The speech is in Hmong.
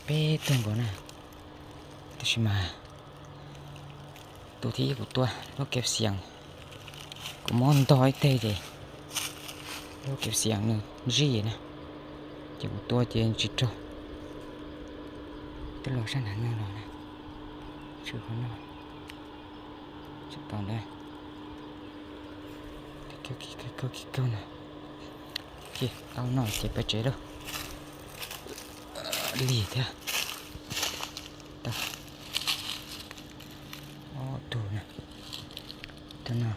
Peb tug nkaus na, tab sis mas tus thib ib kuv tua lub kev xiav, kuv muab ntog ib teg ces lub kev xiav nws zij na, ces kuv tua ces tsis raug. Twb los sab nram no los na, tsw qhov no, tsis tau ntawd. Kaug kaug no, ces tau no ces peb tsev lawm. Lig thiab. Tau ob tug na, tus no.